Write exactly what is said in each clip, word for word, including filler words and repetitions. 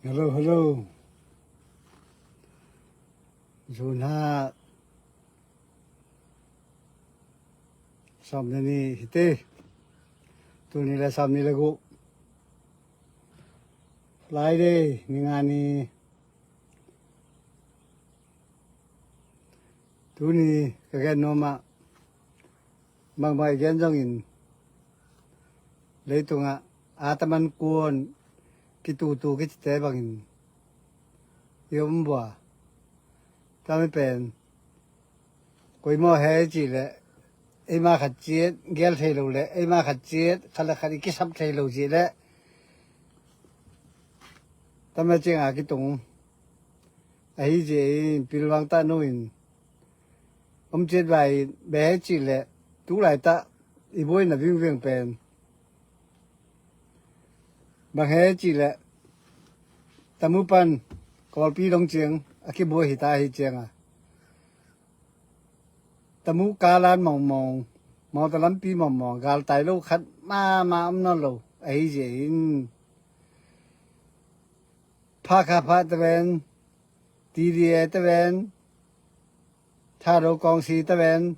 Hello, hello. June kha sawm le nih hi te. Tuni le sawm nih le guk, Friday, ni nga ni. Tuni ka gen nuam ah, bangbang i gen zongin, leitungah ataman kuan kitutu kicite bangin i om bua. Tami pen koi maw he cih leh, eima khat ciat gel thei lo leh, eima khat ciat khat le khat i kisap thei lo cih leh, tami ciang a kitung. Ahi zia in pilvang ta no in, om ciat vai in, bang he cih leh, tu laitak i buaina vingveng pen, bang he cih leh, Tamu pan Kawlpi dong ciang a kibuai hi ta hi ciang a, Tamu kalan mawngmawng, mawngta lampi mawngmawng, galtai lo khat mahmah om nawn lo. Ahi zia in, Phakha pha te ven, T D A te ven, Thado Kawngsi te ven,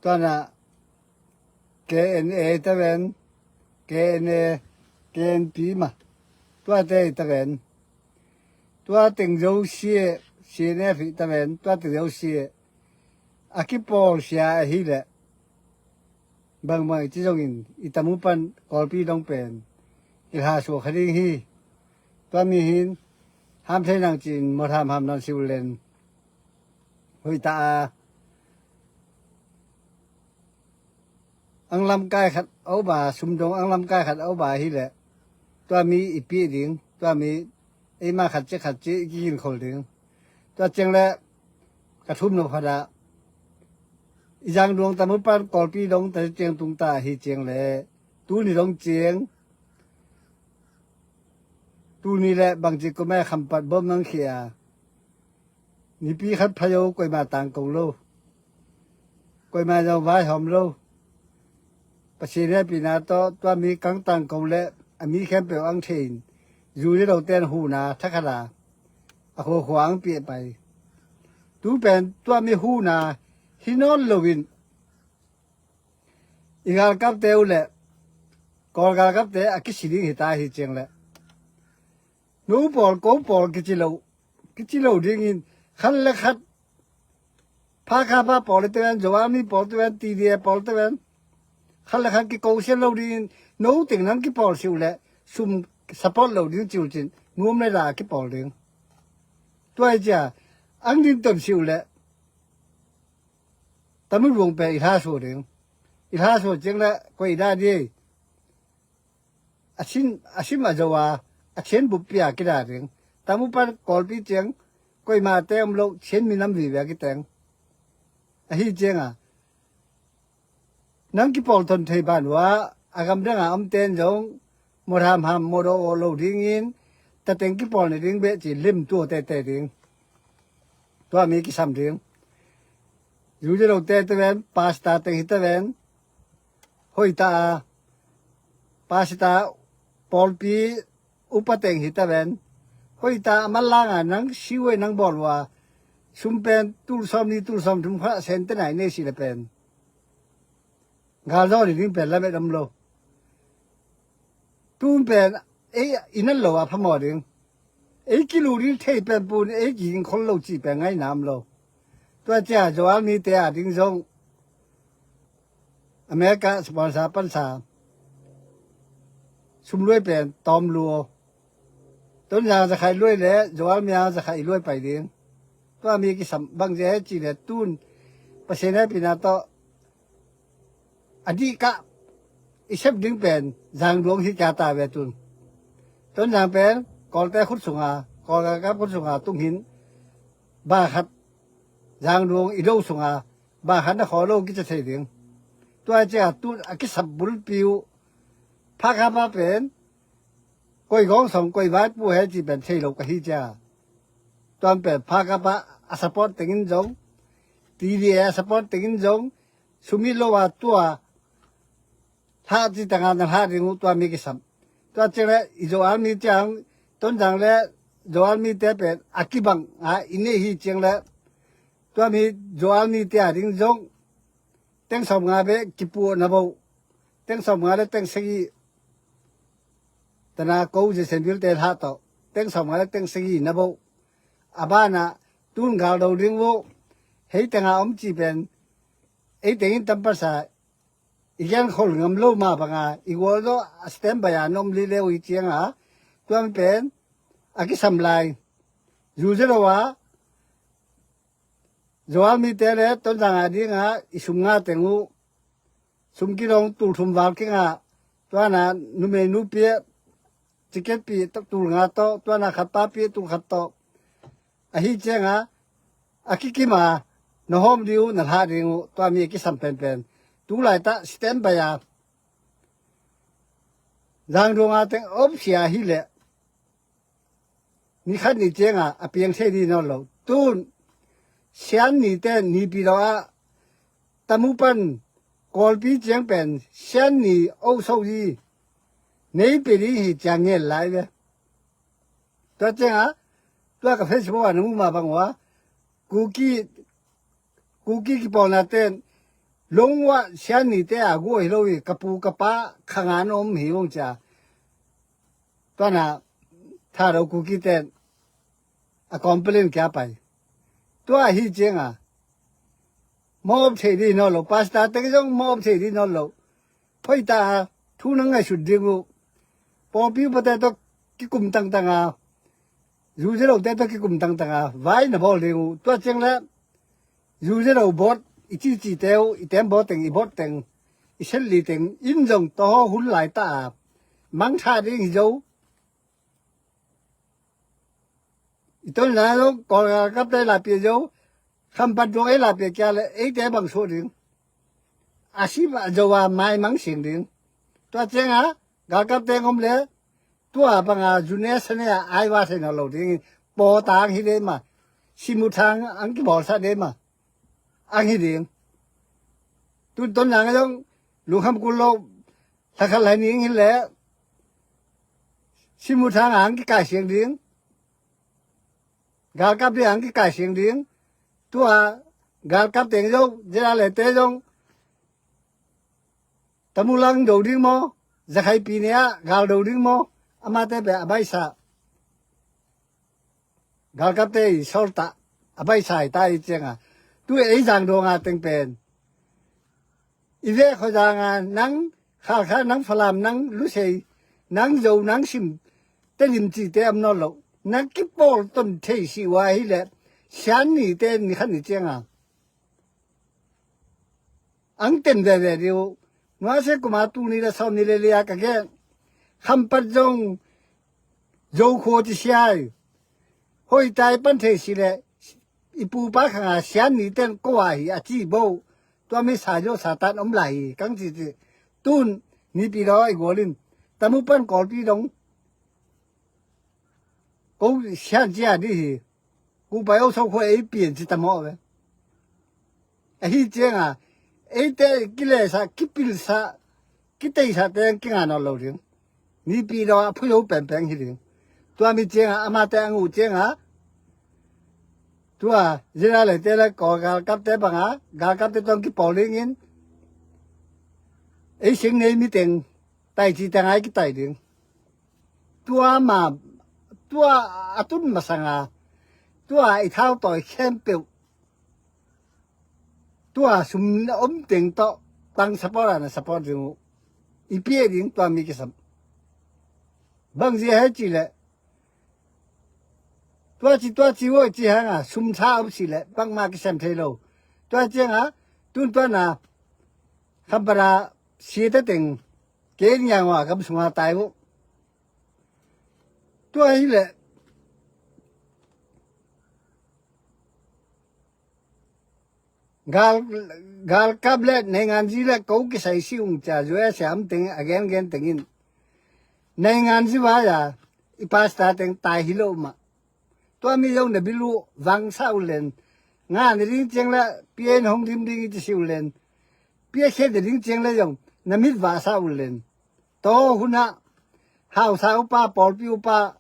tuana K N A te ven, K N A, K N P mah, tuate te ven, tua teng zosia, C N F te ven, tua teng zosia a kipawlsia ahileh, bangbang i ci zongin i Tamu pan Kawlpi dong pen i hla suak kha ding hi. Tua mi hin ham thei nang ci-in mawt hamham nawn si uh len hoih ta a. Ang lamkai khat a uba, sumdong ang lamkai khat a uba hileh, tua mi i pih ding, tua mi eima khat ci khat ci i kiginkhol ding. Tua ciang le ka thum no khat ah, i Zangduang Tamu pan Kawlpi dong ta ciang tung ta hi ciang le, tuni dong ciang, tuni le bangci kum e khampat bom nang khia, nipi khat phayo koima tangko lo, koima zong vaihawm lo. Pasian hehpihna tawh tua mi kang tangko le a mi khempeuh ang thei in, zu le lote in huhna thakhat a, a khuakhua ang piah pai. Tu pen tua mi huhna hi nawn loin, i galkapte uh le Kawl galkapte a kisi ding hi ta hi ciang le, no pawl ko pawl kici lo, kici lo dingin, khat le khat, Phakha pha pawl te ven, Zomi pawl te ven, T D A pawl te ven, khat le khat kiko sian lo dingin, no teng nang kipawl si uh le, sum support lo ding ci uh cin, nuam le la kipawl ding. Tua hi cia, ang din ton si uh le, Tamu luang pen i hla suak ding. I hla suak ciang le koi i da di. A sim, a sim a zo a, a Chin bup pia kida ding. Tamu pan Kawlpi ciang, koima te om lo, Chin minam vive a kiteng. Ahi ciang a, nang kipawl ton thei ban uh a, a gamdang a om ten zong, mawt hamham, mawt awh lo dingin, tateng kipawl na ding beh ci lim tua tete ding. Tua mi kisam ding. Zu le lote te ven, pastor teng hi te ven, hoih ta a, pastor, pawlpi upa teng hi ta ven, hoih ta a manlang a nang siuai nang bawl uh a, sum pen tul sawm ni tul sawm thum kha sen te nai nei si le pen, galzaw ni ding pen lamet om lo. Tun pen ei i nat lo a phamawh ding. Ei kilu ding thei pen pun ei kihing khol lo cih pen ngaina om lo. Tua cia Zomi te a ding zong America sponsor pansa sum luai pen tawm lua. Tonzang zakhaih luai le Zomi a zakhaih luai pai ding. Tua mi kisam bang zia he cih le tun Pasian hehpihna tawh a dih kah i sep ding pen Zangduang hi kia ta ve tun. Tonzang pen Kawlte khut sunga, Kawl galkap khut sunga tung hin, ba khat Zangduang i do sunga, ba khat na khaw lo kica thei ding. Tua cia tun a kisap bulpi uh, Phakha pha pen, koi gawng sawng, koi vaipu he cih pen thei lo ka hi cia. Tuan pen Phakha pha a support tengin zong, T D A a support tengin zong, sumit lo a tua, hlah ci tanga na hlah ding uh tua mi kisam. Tua ciang le i Zo Army ciang Tonzang le Zo Army te pen a kibang a i neih hi ciang le tua mi Zo Army te a ding zong teng sawmnga bek kipuah na boh, teng sawmnga le teng sagih tana ko Jacksonville te hlah tawh teng sawmnga le teng sagih na boh. A banah tun gal do ding uh hei tenga om ci pen ei tengin tampasa i genkhol ngam lo mah banga i gualzo a standby a na om lileu hi cianga tua mi pen a kisam lai. Zu zero a Zo Army te le Tonzang a dinga i sum nga teng uh sum kidong tul thum val kinga tuana numei nu pia ticket pi tul nga tawh tuana khat pa pi tul khat tawh ahi cianga a kikima na hawm ding uh na hlah ding uh tua mi a kisam penpen. Tu laitah standby a Zangduanga teng om sia hi leh ni khat ni cianga a piang thei dih nawn lo. Tun sian ni ten nipi lo ah tamu pan Kawlpi ciang pen sian ni oso dih nei pe dih hi ciang ngen lai ve. Tua cianga tua ka Facebook ah na mu mah bang uh a Kuki Kuki kipawlna ten longwah sian ni te a guah hi lo hi ka pu ka pa khanga na om hi ung cia. Tuana Thado Kuki ten a complain kia pai. Tua ahi cianga mawp thei dih nawn lo pastor te zong mawp thei dih nawn lo. Hoihta a thu nang ngaihsut ding uh pawlpi upate tawh kikum tangtanga zu zero te tawh kikum tangtanga vai na bawl ding uh tua ciang le zu zero bawt i cici te uh i tem bawt teng i bawt teng i selli teng in zong taw hun laitah a mangtha ding hi zo. I ton lai lo Kawlgalkapte la pia zo. Khampat zong ei la pia kia le eite bang suah ding. A si a zo a mai mang sing ding. Tua cianga galkapte ngom le tua banga zune sane a ai va thei nawn lo ding. Paw tang hi dei ma simu thang ang kibawlsa dei ma ang hi ding. Tun ton nang zong lungkham kul lo. Thakhat lai ning hi le simu thang ang kikai siang ding. Galkap ding ang kikai siang ding. Tua galkap teng zong zela le te zong tamulang do ding maw zakhai pi ne ah gal do ding maw amate pe a baisa. Galkapte i sawltah a baisai ta i cianga tu ei zang donga teng pen i vek khuazanga nang khalkha nang falam nang lusei nang zo nang sim telim cite am nawn lo. Nang kipawl ton thei si ua hi le sian ni te ni khat ni cianga ang ten veve dih uh. Nuasia kuma tul ni le sawm ni le lia ka gen khampat zong zo khua ci siai. Hoihtai pan thei si le i pupa khanga sian ni ten ko a hi a ci bo. Tua mi sa zo satan om lai hi kang ci ci tun nipi lo i gualin tamu pan kawlpi dong ko sian cia dih hi. Kupai o so khua ei pian ci tamawh ve. Ahi cianga eite kilesa kipilsa kiteisa teng kinga nawn lo ding. Nipi lo a phuiho pengpeng hi ding. Tua mi cianga amate ang uh cianga tua zira le te le kaw galkapte banga galkapte tong kipawl dingin ei sing nei mi teng taici teng ai kitai ding. Tua ma tua a tun masanga tua i thau tawi khempeuh tua sum na om teng tawh tang support a na support ding uh i piah ding tua mi kisam. Bang zia hai ci le tua ci tua ci uh ci hanga sum tha om si le bangma kisam thei lo. Tua cianga tun tuana khampara siate teng ke niang ua kam sunga tai uh. Tua hi le gal galkap le neinganzi le ko kisai si ung cia zua siam teng a gengen tengin neinganzi vaya i pasta teng tai hi lo mah. Tua mi zong na bilu vangsa ulen nga na ding ciang le pia in hong dim ding i ci si ulen pia khe na ding ciang le zong na mit vasa ulen. Taw hunah hausa upa, pawlpi upa,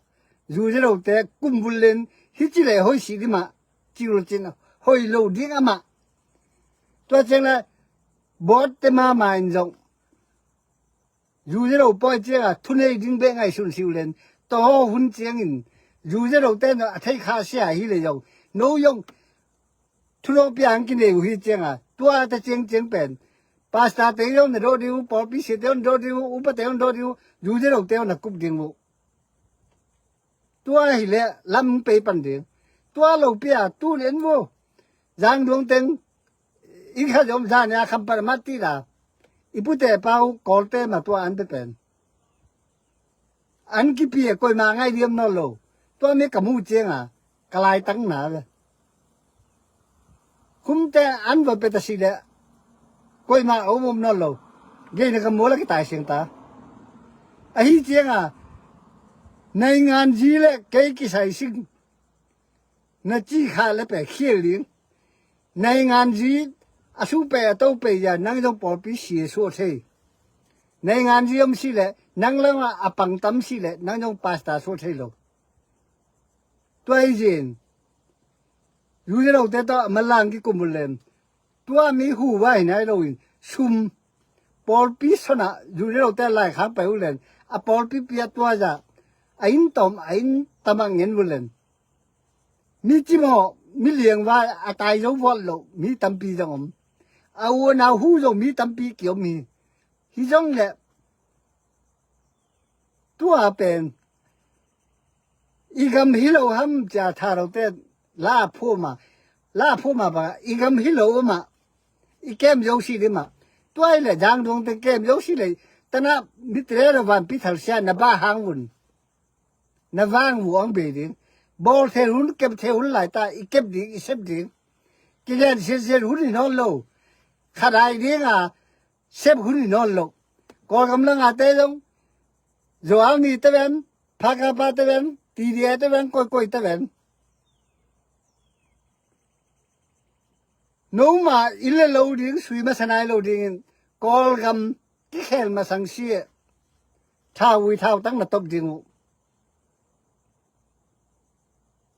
zuzelote kum vul len, hih ci leh hoih si ding mah, ci lo cin, hoih lo ding amah. Tua ciang le, bawtte mama in zong, zuzelo pawi ciangah thunei ding beh ngaihsun si uh len, tua hun ciangin, zuzelote in a theih khah sia hi le zong, no zong, thunawh piang kinei uh hi ciangah, tua ta ciangciang pen, pastor te zong na dawh ding uh, pawlpi sia te zong na dawh ding uh, upa te zong na dawh ding uh, zuzelote zong na kup ding uh. Tua hileh lam pei pan ding. Tua lo pia tun en vo. Zang duang teng, i kha zom zan ya kham pan mat ti la. I pute pau Kawlte ma tua an pe pen. An kipi a koima ngai diam nawn lo. Tua mi ka mu cianga, ka laitang na ve. Khumte an va pet a si le, koima a um om nawn lo. Geina ka mual a kitai siang ta. Ahi cianga, naingan zi le kei kisai sing. Na ci kha le pe khial ding. Naingan zi a su pe a to pe ya nang zong pawlpi si a suah thei. Naingan zi om si le, nang lama a pang tam si le, nang zong pastor suah thei lo. Tua hi zin. Zuzia lote tawh a malang kikum uh len. Tua mi hu vai nai lo in. Sum. Pawlpi sona zuzia lote lai khang pai uh len. A pawlpi pia tua za. A inn tom, a inn tamah ngen uh len. Mi cimawh, mi liang vai, a tai zo vuat lo, mi tampi zong om. A u a nau hu zong mi tampi ki om hi. Hi zong le. Tua pen. I gam hi lo ham cia tha lote la phu ma. La phu ma ba i gam hi lo ma. I kem zo si di ma. Tua i le jang dong te kem zo si le. Tana mi tre lo van pi thal sia na ba hang vun. Na vang vuang be ding. Bawl thei hun kep thei hun lai ta i kep ding i sep ding. Ki len sian sian hun i nawn lo. Khadai ding a sep hun i nawn lo. Kawlgam lang a te zong. Zoal ni te ven. Phakapa te ven. Tidia te ven. Koi koi te ven. Noma i le lo ding, sui masa nai lo dingin, Kawlgam kikhel masang si e, thau ui thau tang na top ding uh.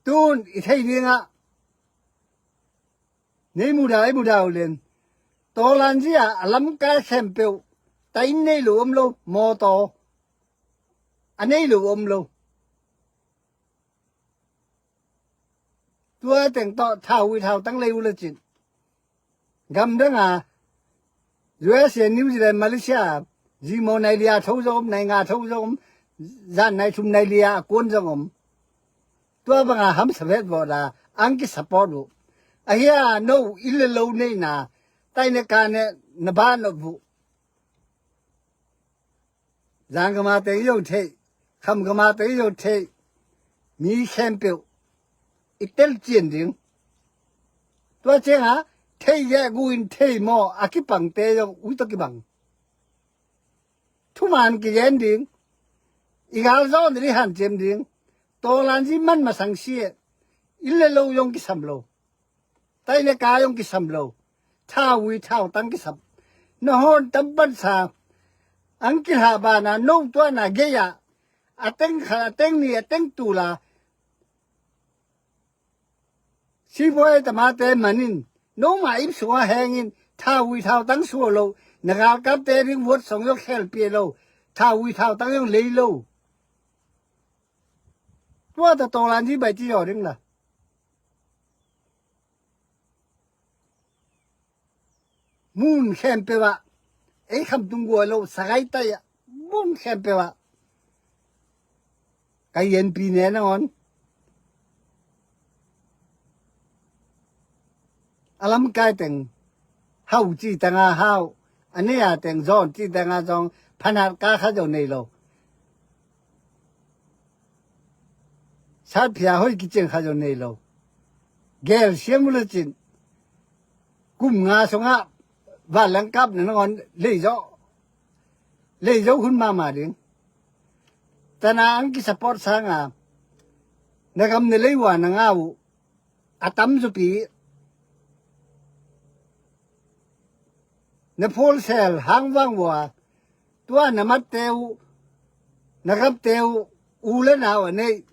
Tun i thei dingah, nei muda, i muda uh len. Tawlanzi ah, a lamkai khempeuh, tain nei lo om lo, mawtaw. A nei lo om lo. Tua teng tawh thau ui thau tang lei uh le cin. Gam dang a, U S A, New Zealand, Malaysia, zimo nai lia tho zong om, nai nga tho zong om, zan nai thum nai lia a kuan zong om. Tua banga ham savet vawh da, ang ki support uh. Ahia no i le lo nei na, tai ne ka ne, na ba nop uh. Zang gama te i zong theih, kham gama te i zong theih, mi khempeuh i tel cian ding. Tua cianga, theih zeh gu in theih maw, a kipangte zong ui tawh kibang. Thuman kigen ding, i gal zawn i hanciam ding, tawlanzi man masang si e, i le lo zong kisam lo. Tai le ka zong kisam lo. Thau ui thau tang kisam. Na hon tam pan sa. Ang kilha bana no tuana gei a. A teng khat, a teng ni, a teng tula. Sibuai tamate manin. No ma ip sunga hengin. Thau ui thau tang sua lo. Na galkapte ring vuat song zong khel pia lo. Thau ui thau tang zong lei lo. Tua ta tawlanzi bai ci zaw ding la. Mun khempeuh ah, ei kham tung guai lo, sagai tai ah, mun khempeuh ah. Ka yenpi ne nangawn. A lamkai teng, hau ci tanga hau, a nei a teng zawn ci tanga zawn, phanat ka kha zo nei lo. Sat phia hoi kician kha zo nei lo. Gel siam uh le cin. Kum nga sungah vanlangkap na nangawn lei zo. Lei zo hun mahmah ding. Tana ang ki support sanga. Na gam na lei ua na nga uh. A tam zupi. Na pholsel hang vang ua. Tua na matte uh. Na gamte uh, u le nau a neih,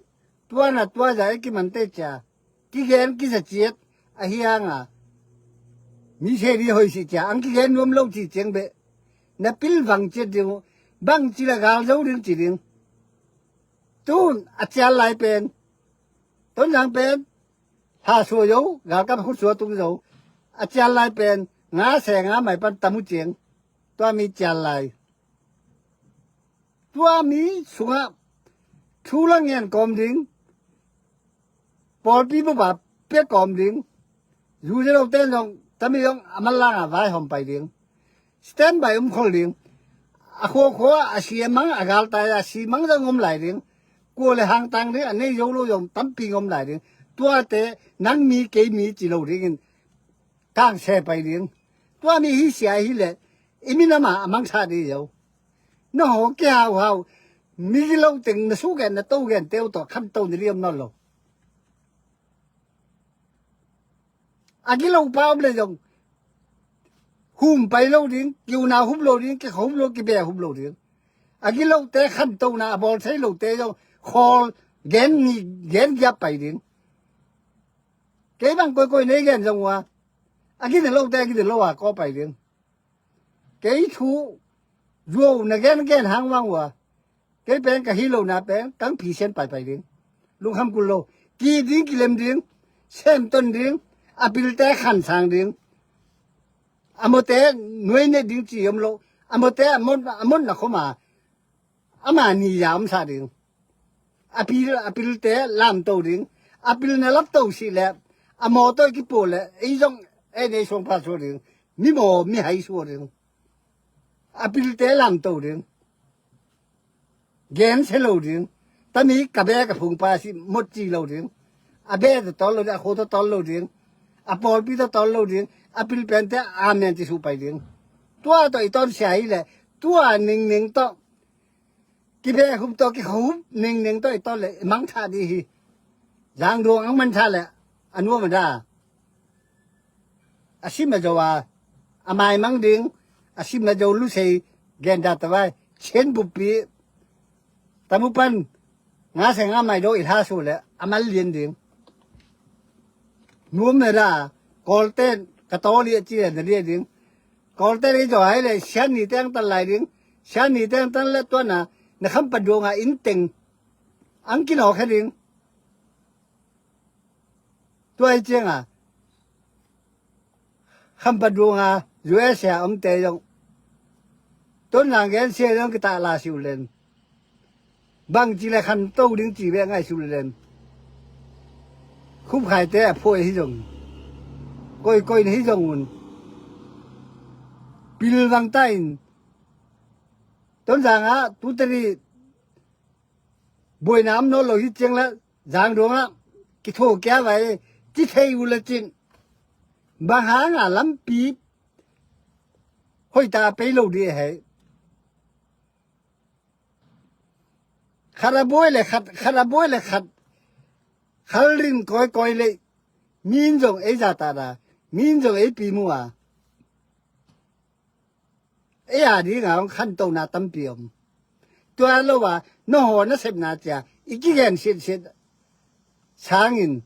tua na tua za e kimante cia, kigen kiza ciat ahi hanga, mi se di hoih sih cia ang kigen nuam lo ci ciang beh, na pilvang ciat ding uh, bang ci la gal zo ding ci ding. Tun a cial lai pen, Tonzang pen hla sua zo, galkap khut sua tung zo. A cial lai pen nga se nga mai pan tam uh ciang, tua mi cial lai. Tua mi sungah thu la ngen kawm ding, pawlpi bup a pia kawm ding. Zu ze lo ten zong tami zong a manlang a vaihawm pai ding. Standby um khol ding. A khuakhua a si a mang a galtai a si mang zong om lai ding. Kua le hangtang ding a nei zo lo zong tampi om lai ding. Tuate nang mi kei mi ci lo dingin kang se pai ding. Tua mi hi sia hi leh i minam a a mangsa ding zo. Na haw kihauhau, mi gilo teng na su gen na to gen teu tawh khanto na liam nawn lo. A gilo pa om le zong hum pai lo ding, kiuna hup lo ding, kikha hup lo, kibia hup lo ding. A gilote khantona a bawl thei lote zong khawl gen ngi gen giap pai ding. Kei bang koikoi nei gen zong ua, a gina lote a gina lo a kaw pai ding. Kei thu zuau na gen gen hang vang ua, kei pen ka hi lo na pen kang phi sian paipai ding. Lungkham kul lo. Ki ding kilem ding, semton ding, a pilte khansang ding. A mote nuai ne ding ci om lo. A mote a mon a mon na khoma ama ni ya om sa ding. A pil a pilte lamto ding. A pil na lapto si le a mawtaw kipo le ei zong ei nei suang pha suak ding. Mi maw mi hai suak ding. A pilte lamto ding. Gen se lo ding. Tami ka be ka phung pa si mot ci lo ding. A be ta tol lo ding, a kho ta tol lo ding. A pawlpi ta tol lo ding. A pil pente amen ci su pai ding. Tua tawh i ton sia hi le tua ningning tawh kibe hup tawh kikhup ningning tawh i ton le i mangtha di hi. Zangduang ang mantha le a nuam a da. A sim a zo a, a maimang ding, a sim a zo lusei gen da ta vai. Chin buppi tamu pan nga se nga mai do i hla su le a mal lian ding. Nuam na da, kawlten ka taw liah ci le na liah ding. Kawlten i zo hai le sian ni teng tan lai ding. Sian ni teng tan le tuana na kham pa duanga in teng ang kinawk he ding. Tua hi cianga khampat ruanga U S A omte zong Tonzang gen sia zong kitah la si uh len. Bangci le khanto ding ci beh ngaih si uh len. Khupkhaite a phuai hi zong koikoi na hi zong un pilvang ta in Tonzang ah tuteri buaina om nawn lo hi ciang le Zangduang ah kitho kia vai ci thei uh le cin bang hanga lampi hoita pei lo dih a hei. Khat a buai le khat, khat a buai le khat khal rin kawikawi le min zong ei zata da, min zong ei pi mu a. Ei a dinga hong khantona tampi om. Tua lo a na haw na sepna cia i kigen siatsia sangin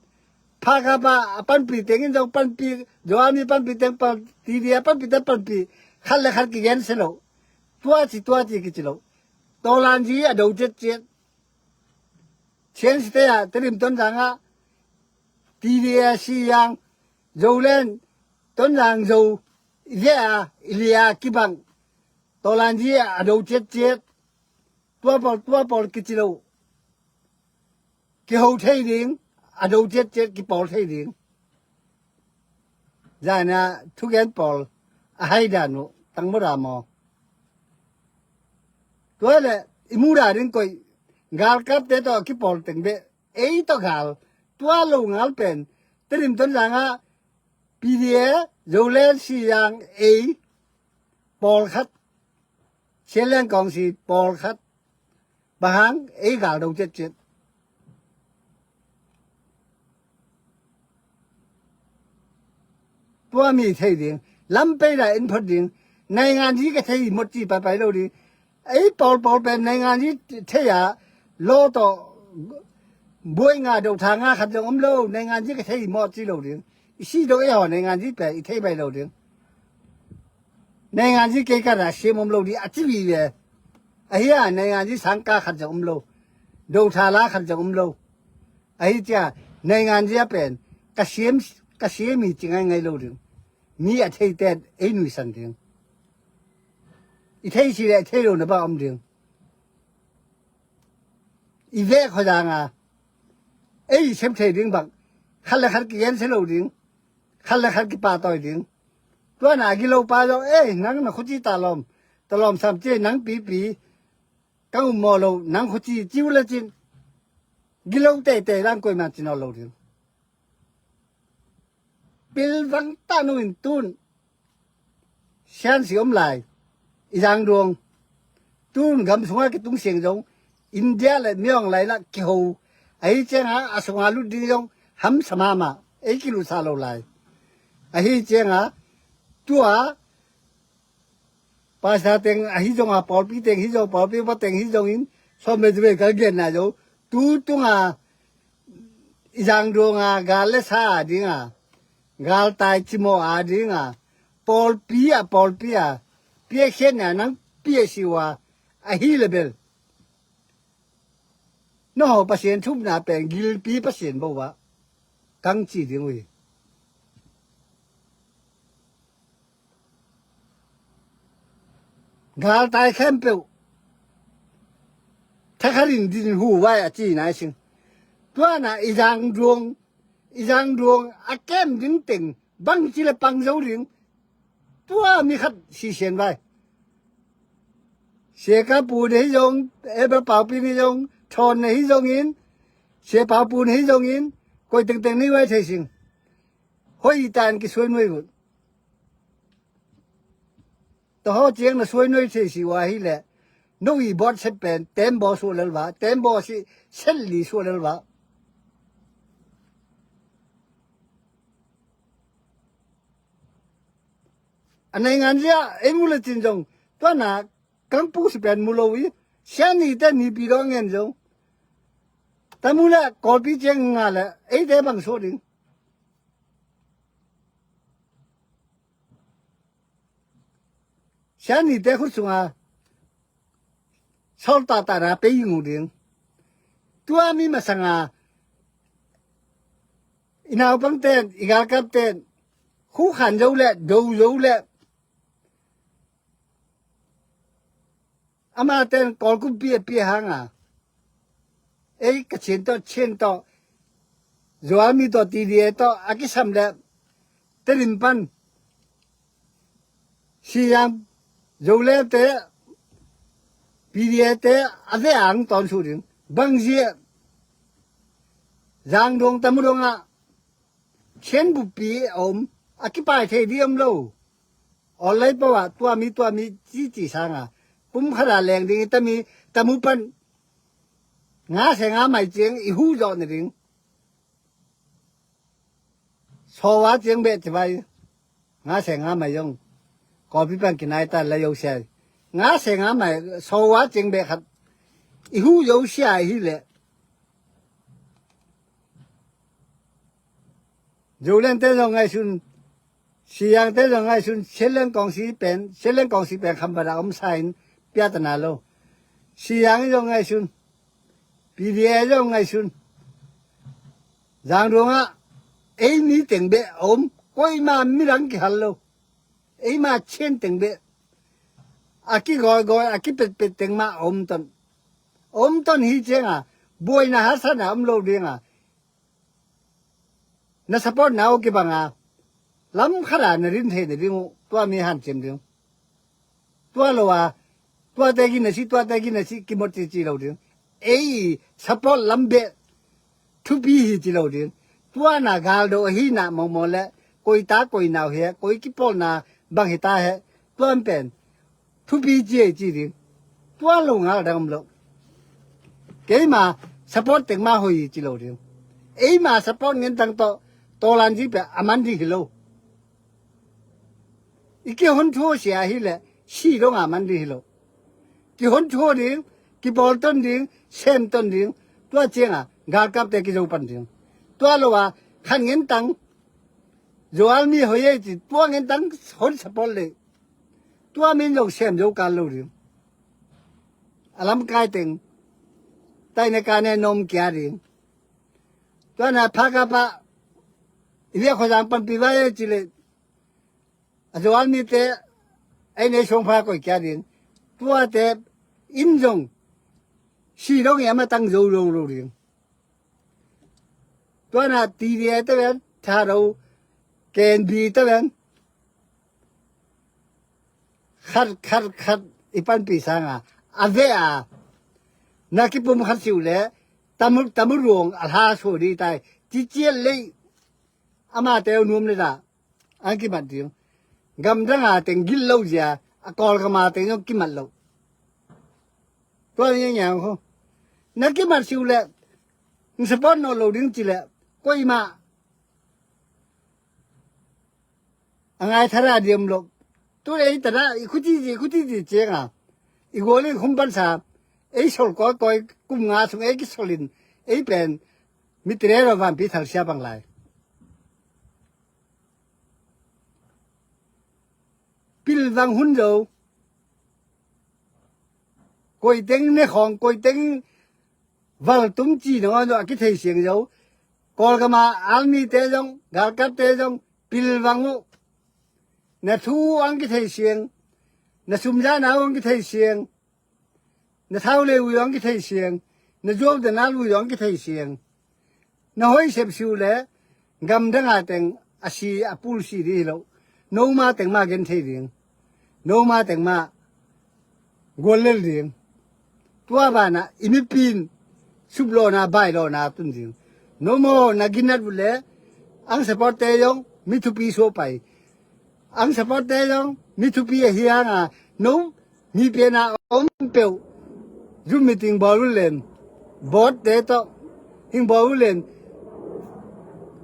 phakapa a panpi tengin zong panpi, Joami panpi teng panpi, T D A panpi teng panpi, khat le khat kigen sia lo. Tua ci tua ci kici lo. Tawlanzi a do ciatciat. Chiang site a Tedim Tonzang a T D A si yang Zoland Tonzang zo i liah a i liah a kibang. Tawlanzi a do ciatciat. Tua pawl tua pawl kici lo. Kiho thei ding a do ciatciat kipawl thei ding. Zana thugen pawl a hai dan uh tang mura maw? Tua le i muda ding koih galkapte tawh a kipawl teng beh ei tawh gal tua lo ngal pen Tedim Tonzang ah P D A Zoland si yang ei pawlkhat Sianleng kawng si pawlkhat bang hang ei gal do ciatciat. Tua mi thei ding lam pei la in phot ding naingan hi ka thei mot ci paipai lo ding. Ei pawlpawl pen nainganzi thei a, law tawh buai nga, dotha nga khat zong om lo, nainganzi ka thei mawh ci lo ding. I si dong ei haw nainganzi pen i thei bai lo ding. Nainganzi kei ka na siam om lo ding a ci vive. Ahi a nainganzi sangka khat zong om lo, dotha la khat zong om lo. Ahi cia nainganzi a pen ka siam, ka siam hi ci ngaingai lo ding. Mi a theite ei nuihsan ding. I thei si le i thei lo na bang om ding. I vek khuazang a ei i sem thei ding bang, khat le khat kigensia lo ding, khat le khat kipahtawi ding. Tuana a gilo pa zong, ei nang na khuci talawm, talawm sam ci, nang pipi ka um maw lo, nang khuci ci uh le cin gilo teitei lang koiman ci nawn lo ding. Pilvang ta nungin tun siansi om lai, i zangduang tun gam sunga kitung siang zong India le miawng laina kiho. Ahi cianga a sunga lut ding zong hamsa mahmah, ei kilutsa lo lai. Ahi cianga tua Pastor teng ahi zonga, pawlpi teng hi zong, pawlpi upa teng hi zongin, sawm le zi vei ka genna zong, tu tunga i zangduanga gal le sa a dinga, galtai cimawh a dinga, pawlpi a, pawlpi a piakkhiatna nang piahsi uh a, ahi le bel na haw Pasian thupna pen gilpi Pasian bo ah kang ci ding uh hi. Galtai khempeuh thakhatin din hu vai a ci nai sing. Tuana i zangduang, i zangduang a kem ding teng bangci le pang zo ding. Tua mi khat sisian vai. Sia ka pu ne hi zong, Abel Paupi ne hi zong, Thawn ne hi zongin, Sia Paupu ne hi zongin, koi tengteng nei vai thei sing. Hoi tan kisuai nuai vut. Tahaw ciang na suai nuai thei si uh ahi leh, no i bawt set pen tembaw suah lel va, tembaw si set li suah lel va. A nei ngan zia ei mu le cin zong tuana kang pu si pen mu lo i, sian ni te nipi dawh ngen zong tamu le kawlpi ciang nga le eite bang suah ding. Sian nite khut sunga sawl tahtahna pei hi ngu ding. Tua mi masanga i naupangten, i galkapten khukhan zo le do zo le amaten Kawl kumpi a pia hanga ei Kachin tawh, Chin tawh, Zomi tawh, T D A tawh a kisam le Tedim pan Siang, Zolete, P D A te a ve ang tawn su ding. Bangzia Zangdong, Tamudong ah Chin buppi a om, a kipai thei dih om lo. Awllai pawh ah tua mi, tua mi cici sanga pum khat a leng ding i tami, tamu pan nga se nga mai ciang i hu zawh na ding. Sawa ciang beh ci vai. Nga se nga mai zong kawpi pan kinai ta la yo sia. Nga se nga mai sawa ciang beh khat i hu yo sia hi leh. Zoland te zong ngaihsun, Siang te zong ngaihsun, Chinland Council pen, Chinland Council pen khambat a om sa in piatana lo. Siang zong ngaihsun, P D A zong ngaihsun. Zangdong ah ei mi teng beh a om, koima midang kihal lo. Eima Chin teng beh a kigawigawih, a kipetpet teng mah a om ton. A om ton hi cianga buaina hasana om lo dinga na support na uh kibanga lam khata na din thei na ding uh, tua mi hanciam ding. Tua lo a tuate gina si, tuate gina si kimot ci ci lo ding. Ei support lam beh thupi hi ci lo ding. Tuana galdo ahi na mawmaw le koi ta koi nau he, koi kipawlna bang hi ta he, tuan pen thupi ci ei ci ding. Tua lo ngal dang om lo. Keima support teng ma hoi ci lo ding. Eima support ngen tang tawh tawlan ci pe a man ding hi lo. I kihon thu sia hi le si dong a man ding hi lo. Kihon thua ding, kipawlton ding, semton ding. Tua cianga galkapte kizo pan ding. Tua lo a khan ngen tang, Zoal mi hoi ei ci, tua ngen tang hon support le. Tua min zong sem zo kal lo ding. A lamkai teng taina kane nom kia ding. Tua na phakapa i bia khozang panpi vai ei ci le, a Zoal mite ei nei song pha koi kia ding. Tuate in zong si dong i ama tang zo lo lo ding. Tua na T D A te ven, Thado, K N B te ven, khat khat khat i panpi sanga a ve a, na kipum khat siu le tamu tamu ruang a hla so di tai. Ci ciat lei amate nuam le da. An kimat ding. Gamdanga teng gil lo zia, a Kawlgama teng zong kimat lo. Tua ni ngiang ho. Na kimat siu le, ng support no lo ding ci le, koima a ngai thara diam lo. Tu le i tada, i khuti ci, i khuti ci cianga, i gual i khum pansa, ei sol koi koi, kum nga sung ei kisolin, ei pen mitre lo vanpi thal sia bang lai. Pilvang hun zo. Koi teng ne khong, koi teng val tum ci nong a kithei siang zo. Kawlgama army te zong, galkapte zong, pilvang uh. Na thu ang kithei siang, na sumzana ang kithei siang, na thau le ui ang kithei siang, na zuau dana lui ang kithei siang. Na hoi sep siu le, gamdanga teng a si a pul si di hi lo. Noma teng ma gen thei ding. Noma teng ma gual lel ding. Tua bana i mipin sup lona bai lona tun ding. Nomo na ginat vut le, ang support te zong mi thupi suak pai. Ang support te zong mi thupi a hianga, no mi piana om peuh. Zoom meeting bawl uh len, board te tawh hing bawl uh len,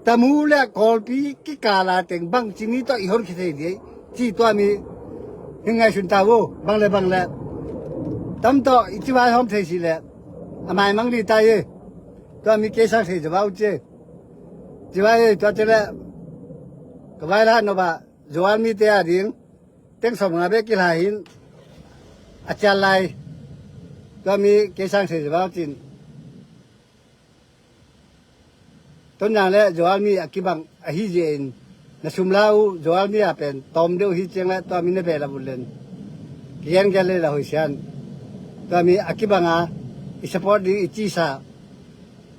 tamu le Kawlpi kikala teng bang cini tawh i hon khithei diai. Ci tua mi hing ngaihsun ta uh, bang le bang le. Tam tawh i ci vai hawm thei si le, a mai mang di tai e. Tua mi kei sang thei zaba uh ci. Ci vai e, tua ci le, ka vai la no ba, Zoal mite a ding teng sawm nga bek kilha hin a cial lai. Tua mi kei sang thei zaba uh cin. Tonzang le Zoal mi a kibang ahi zia in, na sum la uh Zoal mi a pen tawm deuh hi ciang le tua mi na beh la vut len. Kigen gen le la hoisian. Tua mi a kibanga i support ding i cisa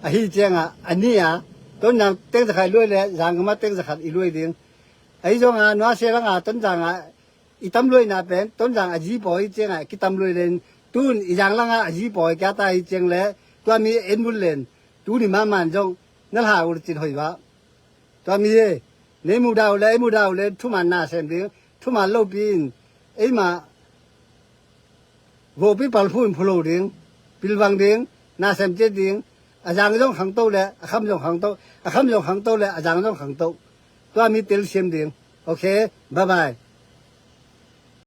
ahi cianga a ni a, Tonzang teng zakhat i luai le Zangkama teng zakhat i luai ding. Ahi zonga nuasia langa Tonzanga i tamluaina pen Tonzang a zi pawi hi cianga kitamluai len, tun i zang langa a zi pawi kia ta hi ciang le, tua mi en vut len, tuni maman zong na hla uh le cin hoi va. Tua mi e, nei mudah uh le ei mudah uh le thuman na sem ding, thuman lopi in eima vopi palphu in phulo ding, pilvang ding, na sem ciat ding, a zang zong khangto le a kham zong khangto, a kham zong khangto le a zang zong khangto. Tua mi telsiam ding. Ok, bye bye.